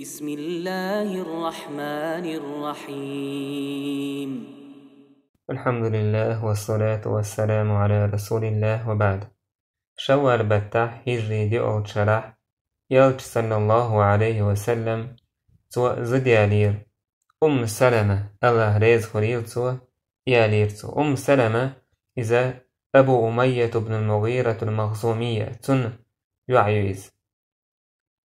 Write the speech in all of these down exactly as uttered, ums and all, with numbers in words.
بسم الله الرحمن الرحيم. الحمد لله والصلاة والسلام على رسول الله وبعد. Шаввал баттахь, хӀижрий диъолчу шарахь, Элча, саллаллаху Ӏалайхи ва саллам, цо зуда ялийра. Умму Салама, Аллах реза хуьлийла цо, ялийра цо. Умму Салама, иза Абу Умайят ибн ал-Мугъиратул Махзумия, цунна йоӀ ю иза.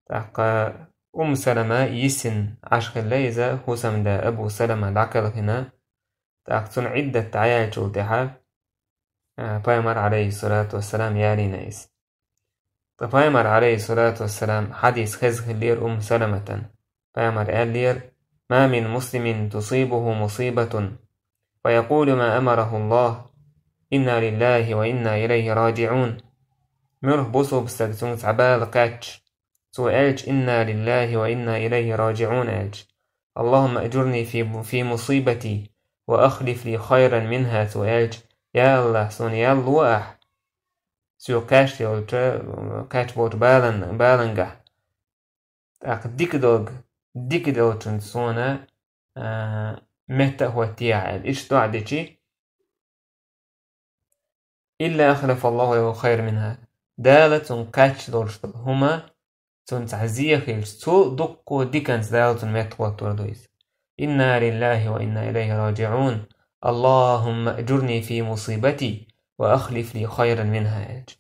ТӀаккха Умму Салама йисина Ӏаш хилла иза, хӀусамда Абу Салама дӀакхелхина. ТӀаккха цунна Ӏиддат дӀаяьллачул тӀаьхьа, а, пайхамар, Ӏалайхиссалату вассалам, ялийна иза. Ткъа пайхамар, Ӏалайхиссалату вассалам, хьадис хезна хиллера Умму Саламатан. Пайхамар аьллера: «ما من مسلم تصيبه مصيبة فيقول ما أمره الله: إنا لله وإنا إليه راجعون». Муьлхха бусулба стаг, цуьнга цхьа бала кхаьчча, цо аьлча: «إنا لله وإنا إليه راجعون», аьлча, «اللهم أجرني في، في مصيبتي وأخلف لي خيرا منها», цо аьлча: «Я Аллах, суна ял ло ахь соьга кхаьчна йолчу, кхаьчна болчу балан-, балангахь. ТӀаккха дика долга, дика долчунна суна, а, метта а хӀоттае», аьлла. Иштта доӀа дичи, «إلا أخلف الله له خيرا منها». Дала цунна кхаьчна долуш долу хӀума, цунна цхьа зе хилча, цул дуккха диканца Дала цунна метта хӀоттор ду иза. «إنا لله وإنا إليه راجعون. اللهم أجرني في مصيبتي وأخلف لي خيرا منها», аьлча.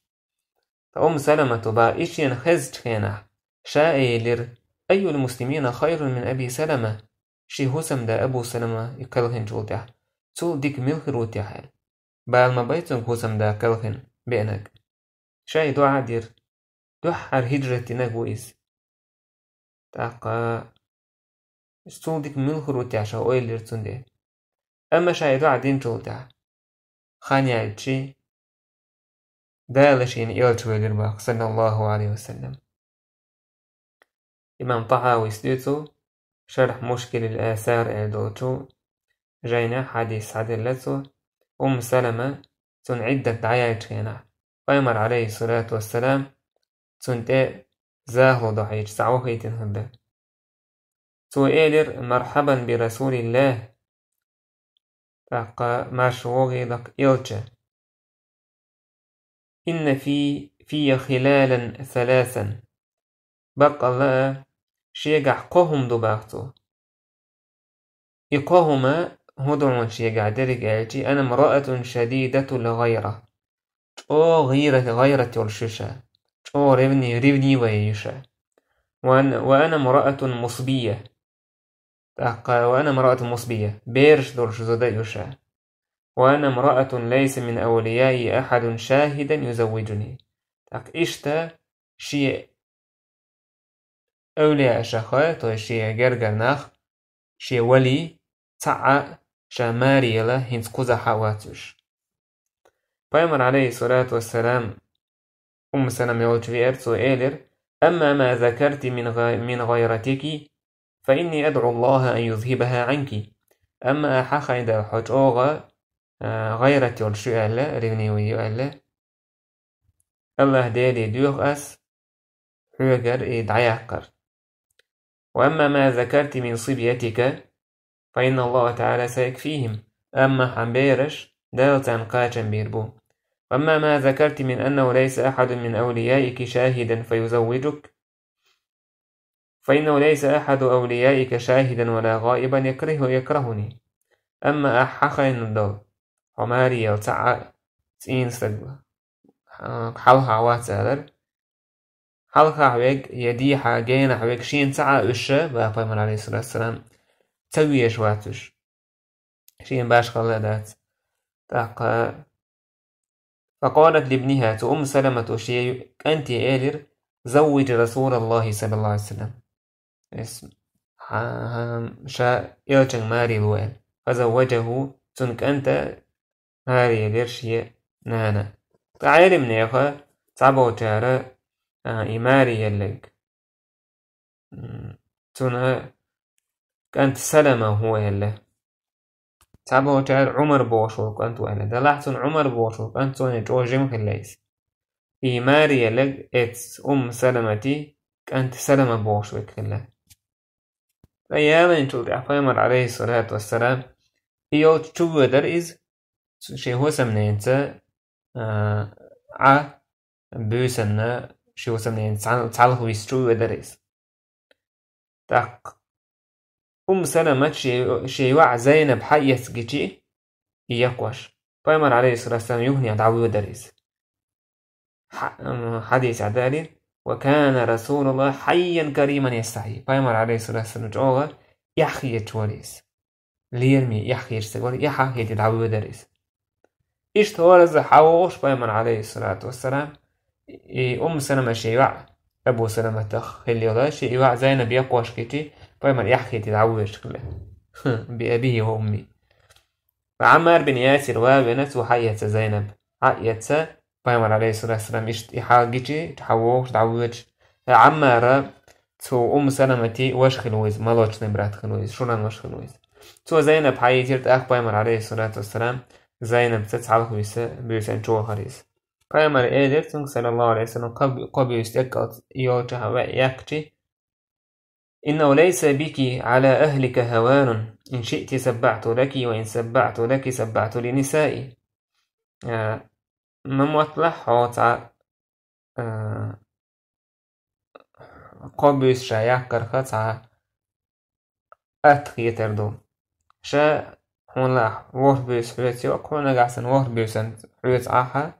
Ткъа Умму Саламату бах и шена хезачу хенахь, ша а элира: «أي المسلمين خير من أبي سلمة؟» Шен хӀусамда Абу Салама и кхелхинчул тӀаьхьа цул дика мила хир ву техьа аьлла. Бала ма бай цуьнга хӀусамда кхелхина беанарг. Ша и доӀа а дира. Дуьххьара хӀижрат динарг ву иза. ТӀаккха цул дика мила хир ву техьа ша ойла йира цуьнан де. Амма ша и доӀа динчул тӀаьхьа, хан яьлчи, Дала шена элча велира бах, саллаллаху Ӏалайхи ва саллам. Имам ТӀахьавис дуьйцу, «Шархь Мушкилил Асар» аьлла долчу жайнехь хьадис схьаделла цо, Умму Салама цунна Ӏиддат дӀаяьллачу хенахь, пайхамар, Ӏалайхиссалату вассалам, цунна тӀе захало дохьийча схьа вахийтина хилла. Цо элира: «مرحبا برسول الله». ТӀаккха марша вогӀийла элча. «إن في، في خلالا ثلاثا». Баккъалла а, шегахь кхо хӀума ду бах цо. И кхо хӀума хӀун ду хьуна шегахь дерриг аьлчи: «أنا امرأة شديدة الغيرة». ЧӀогӀа гӀийрат, гӀайрат йолуш ю ша. ЧӀогӀа ревни-, ревнивая ю ша. «وأنا، وأنا امرأة مصبية». ТӀаккха: «وأنا امرأة مصبية», бераш долуш зуда ю ша. «وأنا امرأة ليس من أوليائي أحد شاهدا يزوجني». ТӀаккха иштта шен эвлияашах, то есть шен гергара нах, шен вали, цхьаъ а ша маре яла хӀинца кхузахь а вац уьш. Пайхамар, Ӏалайхиссалату вассалам, Умму Салама йолчу веара, цо элира: «أما ما ذكرت من غ-، من غيرتك فإني أدعو الله أن يذهبها عنك». Амма ахьа хьайна хьо чӀогӀа, а, гӀайрат йолуш ю аьлла, ревнивый ю аьлла, Аллах Деле доьху ас хьоьгара и дӀаяккхар. «وأما ما ذكرت من صبيتك فإن الله تعالى سيكفيهم». Амма хьан бераш, Дала царна кхачам бийр бу. «وأما ما ذكرت من أنه ليس أحد من أوليائك شاهدا فيزوجك، فإنه ليس أحد أوليائك شاهدا ولا غائبا يكره، يكرهني». Амма ахьа хьайна долу, хьо маре яла цхьаъ а цӀийнан стаг, а, хьалха вац алар. Хьалхахь верг я дехьа генахь верг шена цхьаъ а уьш, бах пайхамар, Ӏалайхиссалату вассалам, ца везаш вац уьш. Шена башхалла а дац. ТӀаккха: «فقالت لابنها», цу Умму Саламата шен кӀанте элира: «زوج رسول الله صلى الله عليه وسلم». Эс хьан-, ша элчанга маре ло аьлла. «فزوجه», цуьнан кӀанта маре елира шен нана. Ткъа Ӏелимнеха цхьаболчара, а, и маре елларг, м, цуьнан кӀант Салама хӀу аьлла. Цхьаболчара Ӏумар бохуш волу кӀант ву аьлла. Делахь цуьнан Ӏумар бохуш волу кӀант цунна чӀогӀа жима хилла иза. И маре елларг эцу Умму Саламати кӀант Салама бохуш верг хилла. Ткъа ялийначул тӀаьхьа пайхамар, Ӏалайхиссалату вассалам, и йолча чувоьдура иза, шен хӀусамненаца, а, Ӏа буьйсанна, шен хӀусамненаца цхьа-, цхьалха виса чувоьдура иза. ТӀаккха Умму Саламат шен, шен йоӀ Зайнаб хьаэца гичи, и яккхош, пайхамар, Ӏалайхиссалату вассалам, юханехьа дӀавоьдура иза. Хьа-, м, хьадисехь далийна: «وكان رسول الله حيا كريما يستحيي». Пайхамар, Ӏалайхиссалам, чӀогӀа эхь хеташ вара иза. Лераме эхь хеташ ца вара, эхь а хетий дӀавоьдура иза. Иштта хӀоразза хьавогӀуш пайхамар, Ӏалайхиссалату вассалам, и Умму Салама шен йоӀ, Абу Саламатах хилла йола, шен йоӀ Зайнаб яккхош гичи, пайхамар эхь хетий дӀавоьдуш хилла. بأبيه وأمه. Ӏаммар бин Ясир ван а вена, цо хьаэца Зайнаб. Хьаэца, пайхамар, Ӏалайхиссалату вассалам, иштта и хьал гичи, хьавогӀуш, дӀавоьдуш. Ӏаммара цу Умму Саламата ваша хилла ва иза, молочный брат хилла ва иза, шуран ваша хилла ва иза. Цо Зайнаб хьаийцира, тӀаккха пайхамар, Ӏалайхиссалату вассалам, Зайнабца цхьалха виса буьйсанна чу вахара иза. Пайхамара элира цунга, саллаллаху Ӏалайхи ва саллам, кхо буьйса тӀеккъалц йолчохь ваьӀ яьккхичи: «إنه ليس بك على أهلك هوان، إن شئت سبحت لك، وإن سبحت لك سبحت لنسائي». А, ма мотталахь хьо цхьа, а, кхо буьйса ша яккхарх цхьа атта хетар ду. Ша, хьуна лаахь, ворхӀ буьйса хьоьца йоккха, хьо нагахь санна ворхӀ буьйсанна хьоьца Ӏахьа,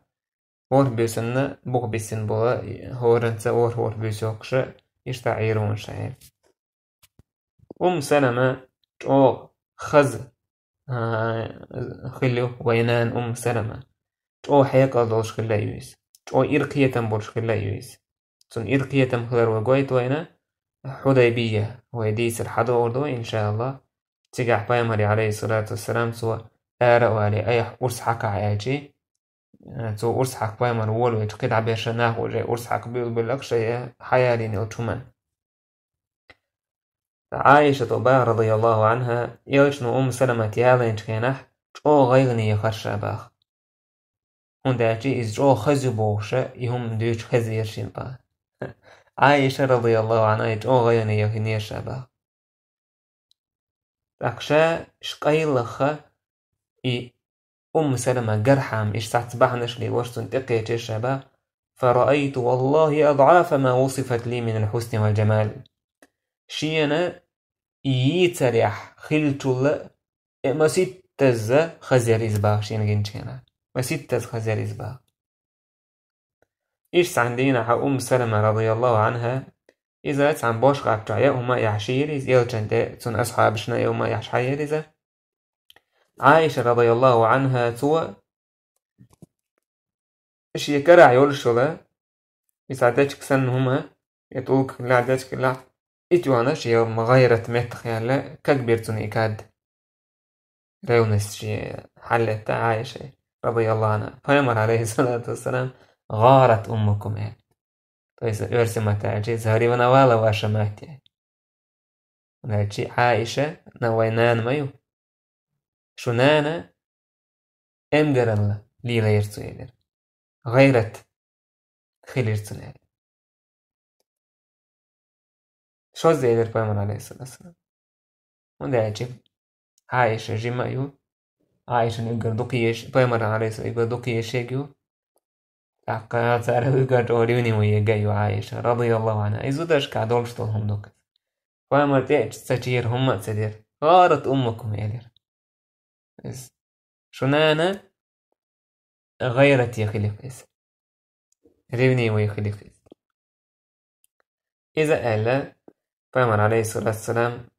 ворхӀ буьйсанна бух биссина бола, хӀоранца ворхӀ-ворхӀ буьйса йоккхуш, иштта Ӏийр ву ша, аьлла. Умму Салама чӀогӀа хаза, а, хилла ю вай нана Умму Салама. ЧӀогӀа хьекъал долуш хилла ю иза. ЧӀогӀа иракхетам болуш хилла ю иза. Цунна иракхетам хилар вай гойту вайна, Хьудайбия, вай дийцар хьадогӀур ду вай, иншааллахӀ. Цигахь пайхамаре, Ӏалайхиссалату вассалам, цо ара а валий, айхьа урс хьакхахь аьлчи, цо урс хьакха пайхамар волавелча, кхидӀа берша нах уже урс хьакха буьйлабелларг шайн хьаялийна йолчу хӀуманна. Ӏайшата боху, радияллаху Ӏанха, элчано Умму Саламат ялийначу хенахь чӀогӀа гӀайгӀане яхара ша боху. ХӀунда аьлча иза чӀогӀа хаза ю бохуш, и хӀума дуьйцуш хезира шена боху. Ӏайша, радияллаху Ӏанха, и чӀогӀа гӀайгӀане яхинера ша боху. ТӀаккха ша, ша къайлаха, и Умму Салама гархьама, иштта цхьацца бахьанаш лелош цунна тӀекхечира ша боху: «فرأيت والله أضعاف ما وصفت لي من الحسن والجمال». Шена и йийцарехь хиллачул а, э, маситтазза хаза яра иза боху шена гинчу хенахь. Маситтазза хаза яра иза боху. Иштта цхьана дийнахь Умму Салама, радияллаху Ӏанха, иза цхьана бошхапчохь яа хӀума а яхьаш яра иза, элчанна тӀе, цуьнан асхьабашна яа хӀума а яхьаш хьаеара иза. Ӏайша, радияллаху Ӏанха, цо шен карахь йолуш йолу, иза дечиг санна хӀума, я тӀулг хилла, дечиг хилла, и тоьхна шен гӀайрат меттах яьлла, кагбира цунна и кад. Ревность шен хьаллетта Ӏайша, радияллаху Ӏанха. Пайхамар, Ӏалайхиссалату вассалам, «غارت أمكم», аьлла. То есть, оьрсийн маттахь аьлча, заревновала ваша мать, аьлла. Значит, Ӏайша, на вай нана ма ю. Шун нана эмгаралла лелайира цо, элира. ГӀайрат хилира цуьнан, аьлла. Шозза элира пайхамар, Ӏалайхиссалату вассалам. ХӀунда аьлча Ӏайша жима а ю, Ӏайшана уггар дукха езаш, пайхамарна, Ӏалайхиссалам, уггар дукха езаш ерг ю. ТӀаккха цара уггар чӀогӀа ревнивый ерг а ю Ӏайша, радияллаху Ӏанха. И зударшкахь долуш долу хӀума ду-кх. Пайхамар тӀе а ца чийра, хӀумма а ца дира. «غارت أمكم», элира. Иза. Шун нана гӀайрате хилира иза. Ревнивый хилира иза. Иза аьлла, пайхамар, Ӏалайхиссалату вассалам,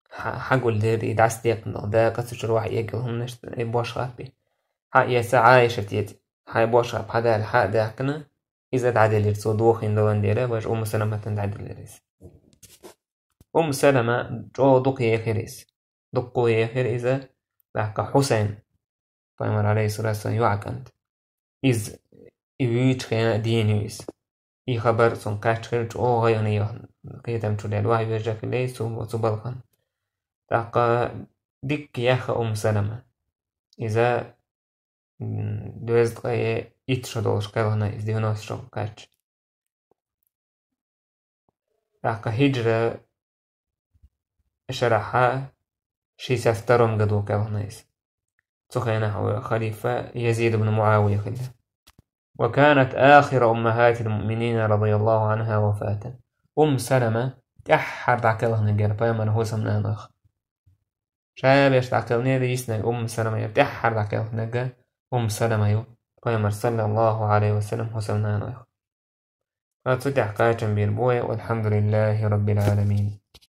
хьа-, хьагулдира и дӀасадекъна долу дакъа, цу чуьра охьаэгна хӀуманаш, и бошхаппи. Хьаэца Ӏайшата тӀе, хьайн бошхап хьадала хьа а даьккхина, иза дӀаделира, цо дохийна долан дела, важа Умму Саламатана дӀаделира иза. Умму Салама чӀогӀа дукха ехира иза. Дуккха ехира иза, тӀаккха Хьусайн, пайхамар, Ӏалайхиссалату вассалам, йоӀан кӀант. Иза и вуьйчу хенахь а дийна ю иза. И хабар цунна кхаьчча хилла, чӀогӀа гӀайгӀане яхна, кхетам чу лелла, ваха вежа хилла иза цу, цу балхана. ТӀаккха дикка яьхна Умму Салама. Иза, м, доьзткъе итт шо долуш кхелхина иза, девяносто шо кхаьчча. ТӀаккха хӀиджра шарахьа шестьдесят втором году кхелхина иза. Цу хенахь ву халифа Язид ибн Муавия хилла. وكانت آخر أمهات المؤمنين رضي الله عنها وفاة. Умму Салама тӀаьххьара дӀакхелхинарг яра пайхамаран хӀусамнанойх. Ша беш дӀакхелхинера йиснарг Умму Салама яра тӀаьххьара дӀакхелхинарг Умму Салама ю, пайхамаран саллаллаху Ӏалайхи ва саллам хӀусамнанойх. Ткъа цу тӀехь кхачам бийр бу вай, والحمد لله رب العالمين.